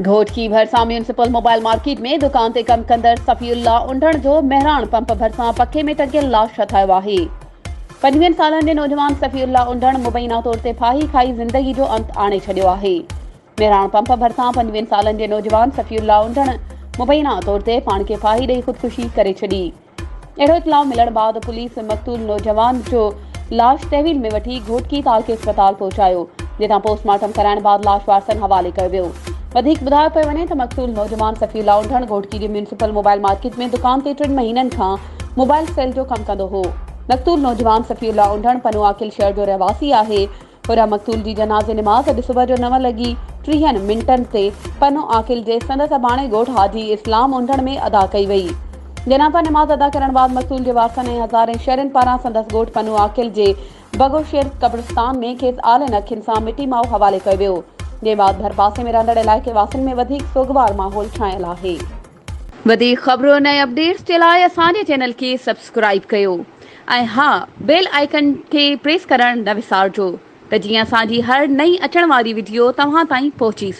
گهوٽڪي ڀرسان municipal mobile market ۾ دڪان تي ڪم ڪندڙ صفي الله انڍڻ جو مهراڻ پمپ ڀرسان پکي ۾ ٽنگيل لاش هٿ آيو آهي. پنجويهن سالن جي نوجوان صفي الله انڍڻ مبينا طور تي ڦاهي کائي زندگي جو انت آڻي ڇڏيو آهي. مهراڻ پمپ ڀرسان پنجويهن سالن جي نوجوان صفي الله انڍڻ مبينا طور تي پاڻ کي ڦاهي ڏئي خودڪشي ڪري ڇڏي. اهڙو اطلاع ملڻ بعد پوليس مقتول نوجوان جو لاش تحويل ۾ وٺي گهوٽڪي تعلقي اسپتال پهچايو، جتان پوسٽ مارٽم ڪرائڻ بعد لاش وارثن حوالي ڪيو ويو. وڌيڪ ٻڌايو پيو وڃي ته مقتول نوجوان صفي الله انڍڻ گهوٽڪي جي ميونسپل موبائل مارڪيٽ ۾ دڪان تي ٽن مهينن کان موبائل سيل جو ڪم ڪندو هو. مقتول نوجوان صفي الله انڍڻ پنوعاقل شهر جو رهواسي آهي. هوريان مقتول جي جنازي نماز اڄ صبح جو نو لڳي ٽيهن منٽن تي پنو عاقل جي سندس اباڻي ڳوٺ حاجي اسلام انڍڻ ۾ ادا ڪئي وئي. جنازه نماز ادا ڪرڻ بعد مقتول جي وارثن ۽ هزارين شهرين پاران سندس ڳوٺ پنو عاقل جي بگو شير قبرستان ۾ کيس آلين اکين سان مٽي ماء حوالي ڪيو ويو، جنهن بعد ڀرپاسي ۾ رهندڙ علائقي واسين ۾ وڌيڪ سوڳوار ماحول ڇانيل آهي. وڌيڪ خبرن ۽ اپڊيٽس جي لاء اسان جي چينل کي سبسڪرائيب ڪيو ۽ ها بيل آئيڪن کي پريس ڪرڻ نه وسارجو ته جيئن اسان جي هر نئين اچڻ واري وڊيو توهان تائين پهچي سگهي.